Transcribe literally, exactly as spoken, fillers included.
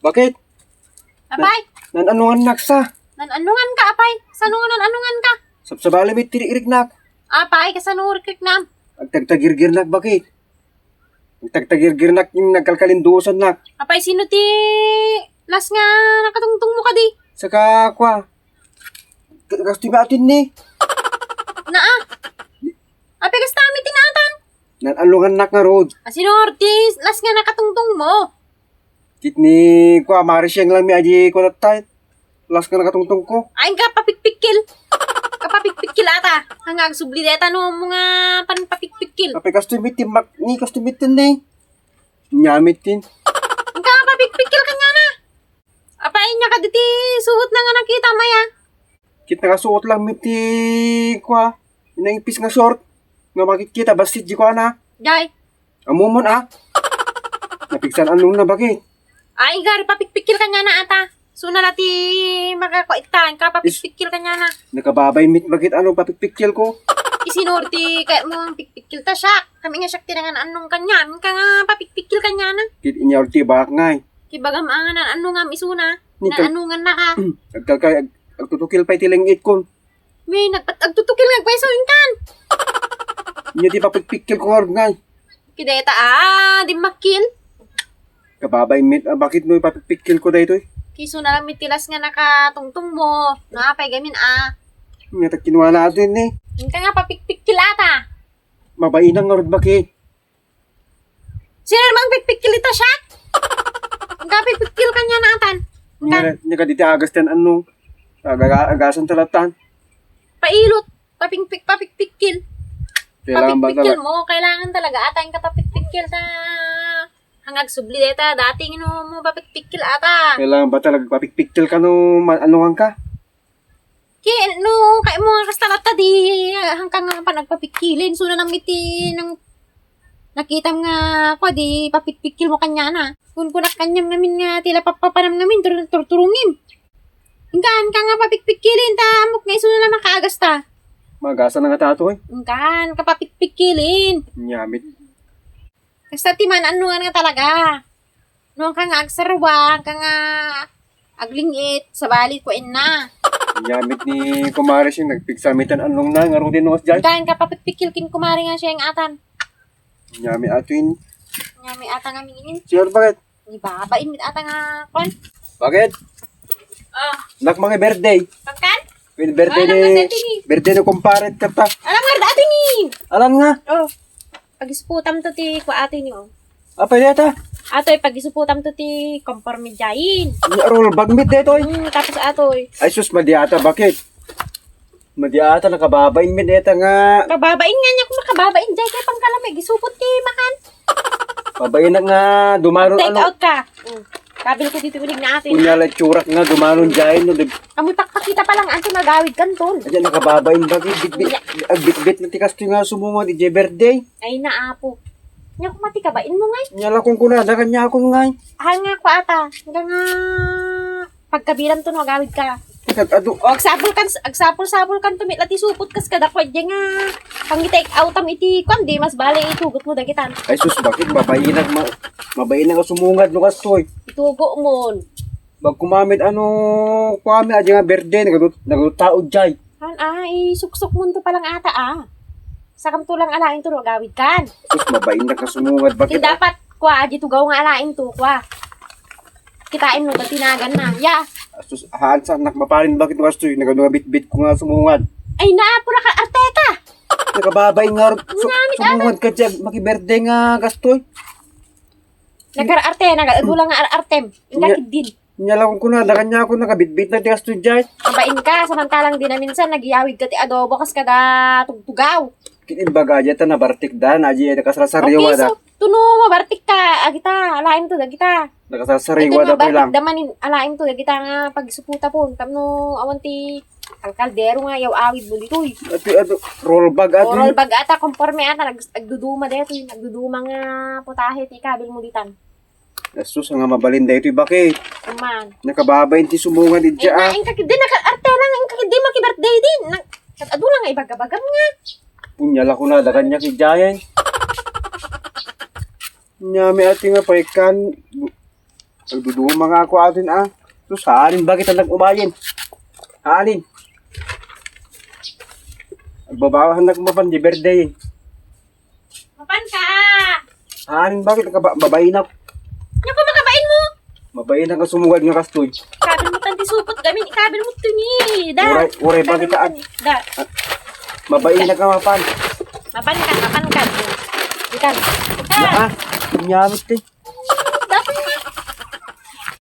Bakit? Apay? Nan-, nan-anungannak sa. Nan-anunganka, apay? Sano nga nan-anunganka? Sabsabali met ti rikriknak. Apay, kasano rikriknam? Agtagtagirgirnak, bakit? Agtagtagirgirnak, nagkalkalinduosannak. Apay, sino ti las nga nakatungtong mo kadi? Saka, kwa, ka-, kastoy nga atin ni. Naa. Apay, kasta mi ti naatan? Nan-alungannak ngarud. Asino ti las nga nakatungtong mo? Ket ni, kwa, Mari Sieng lang mi adi ko natay. Las nga nakatungtong ko. Ay, ka papikpikkil. Ka papikpikkil ata. Nga agsubli deta no mo nga pan papikpikkil. Apay kastoy met ti mak-, ni kastoy met ti ni. Nyamit tin. Ka papikpikkil kaniana. Apay, nya kaditi suot na nga nakita maya. Ket nakasuot lang met ti, kwa, naipis nga short. Nga makitkita, bassit di kuana. Jay. Ammom, a? Napigsan-anong na, bakit? Ay, gari, papikpikkil kaniana ata. Suna la ti makakua ita, ka papikpikkil kaniana. Nakababain met, bakit, ano, papikpikkil ko? Isinurti kaya mo ang pikpikkil ta siya. Kami nga siya tinangan anong kanya, amin ka nga papikpikkil kaniana. Ket inyawti bak ngay. Kibagam angan anong am isuna. Ni kal- Naanungan na ka. Agkakay, ag-, agtutukil pay ti lingit ko. May nagpat-, agtutukil nga agpaiso intan. Nya di papikpikkil ko ngarud ngay. Kideta, ah, di makil. Kababain met, ah, bakit no ipapikpikkil ko daytoy? Kiso na lang mitilas nga nakatungtong mo. Napay gamin, ah. Nya ta kinuha na ato yun, eh. Inka nga papikpikkil ata. Mabainan ngarud, bakit? Sino mang pikpikkil ita siya? Ang kapikpikkil kaniana atan. Nya, nya kaditi agas tan ano? Aga-, agasan talatan. Pailot, papingpik, papikpikkil. Kailangan ba Papikpikkil talaga? Mo, kailangan talaga atan ka papikpikkil ta hangag subli deta dating no mo papikpikkil ata. Kailangan ba talaga papikpikkil ka no ma-, ano ka? Ki, no, kay mo nga kasta latta di, hangka nga panagpapikkilin. So, nanamit ti nang nakitam nga, kwa, di papikpikkil mo kaniana. Kunkunak kaniam ngamin nga, tila papapanam ngamin, tur-, turturungim. Hangka, hangka nga papikpikkilin, ta amok nga iso na lang makaagas ta. Maagasan na nga tato, eh. Hangka, hangka papikpikkilin. Nyamit. Kasta ti man-anungan nga talaga. No, hangka nga agsarwa, hangka nga aglingit, sabali ko inna. Nyamit ni Kumare Sieng, nagpigsamitan anong na, nga rudin no, dyan. Hangka, hangka papikpikil kin Kumare nga siya yung atan. Nyami ato yun. Nyami ata nga mingin. Sir, bakit? Ni baba, init ata nga, kwan. Bakit? Ah. Nak, mga birthday. Pagkan? Well, birthday ni, birthday ni kumpare kata. Alam nga, dati ni. Alam nga. Oh. Pagisuputam to ti kwa ate niyo. Apa yata? Ato ay pagisuputam to ti conforme jain. Ni roll bag mit dito eh. Hmm, tapos ato eh. Ay sus, madi ata, bakit? Madi ata, nakababain mit dito nga. Kababain nga niya kung makababain dyan kaya pangkala may gisupot ti makan. Babain na nga dumaron. Take ano? Out ka. Hmm. Kabil ko dito uling na ate. Kunya la itsurak nga dumaron dyan, no? Amoy pakpakita pa lang, anto nagawid kan ton. Ayan, nakababain ba? Bitbit, agbitbit na ti kastoy nga sumungad, ije birthday. Ay, naapo. Nya, kumati ka ba? Inmo ngay? Nya, lakong kunada, kanya akong ngay. Hal nga ko ata. Nga nga, pagkabiram to, no, agawid ka. Nag-adu- O, agsapul kan, agsapul-sapul kan tumit, lati supot kas kada kwadya nga. Pangita ik-, autam iti, kwan, di, mas bale itugot mo, dagitan. Ay, sus, bakit? Mabainak, ma-, mabainak nga sumungad, no, kastoy. Itugo mon. Bagkumamit ano, kuami, aja nga birthday, nagadu-, nagadu tao jay. Han, ah, isuksok mo to palang ata, ah. Sakam to lang alain to, no, agawid kan. Sus, mabain na kasumungad. Bakit? Dapat, kwa, aja tugaw nga alain to, kwa. Kitain mo, batinagan na. Ya. Sus, haan sa anak maparin, bakit mo kastoy? Nagadu nga bitbit ko nga sumungad. Ay, na, pura ka arteta. Nakababain nga, su-, sumungad ka dyan, maki-birthday nga kastoy. Nagkar-arte, nag-, dulang nga ar-artem. Inka kiddin. Nya lang ko na, dagan niya ako nakabitbit na ti kastoy jay. Mabain ka, samantalang di na minsan, nagyawid ka ti adobo, kas kada tugtugaw. Kinimbaga dya ta nabartik da, na dya nakasarsariwa da. Okay, so, tuno mabartik ka, agita, alain to, dagita. Nakasarsariwa da, mabartik da manin, alain to, dagita nga pagsuputa po, tapno awan ti Ang kaldero nga, yaw awid mo ditoy. Ato, ato, roll bag, ato. O, roll bag ata, konforme ata, nag-, nagduduma daytoy, nagduduma nga putahe, ti ikabil mo ditan. Asus, nga mabalin daytoy, bakit? Aman. Nakababain ti sumungan, idya, ah. Inka, inka, di, naka-arte lang, inka, di, maki-birthday din. Nag-, nag-adu lang nga, ibagabagam nga. Punya la ko na, dagan niya, kidyayan. Nyami ati nga paikan, Nagduduma nga ako atin, ah. Sus, haanin bakit ang nag-umayin? Haanin? Agbabawahan na kumapan di birthday. Mapan ka! Haanin bakit ka ba, babain ako? Nya pa makabain mo? Mabain ka sumugad nga kastoy. Kabil mo tan ti supot gamin, ikabil mo to ni. Da. Uray, uray, bakit ka? Da. Mabain ka mapan. Mapan ka, mapan ka. Ikan. Nya, ah, nyamit eh.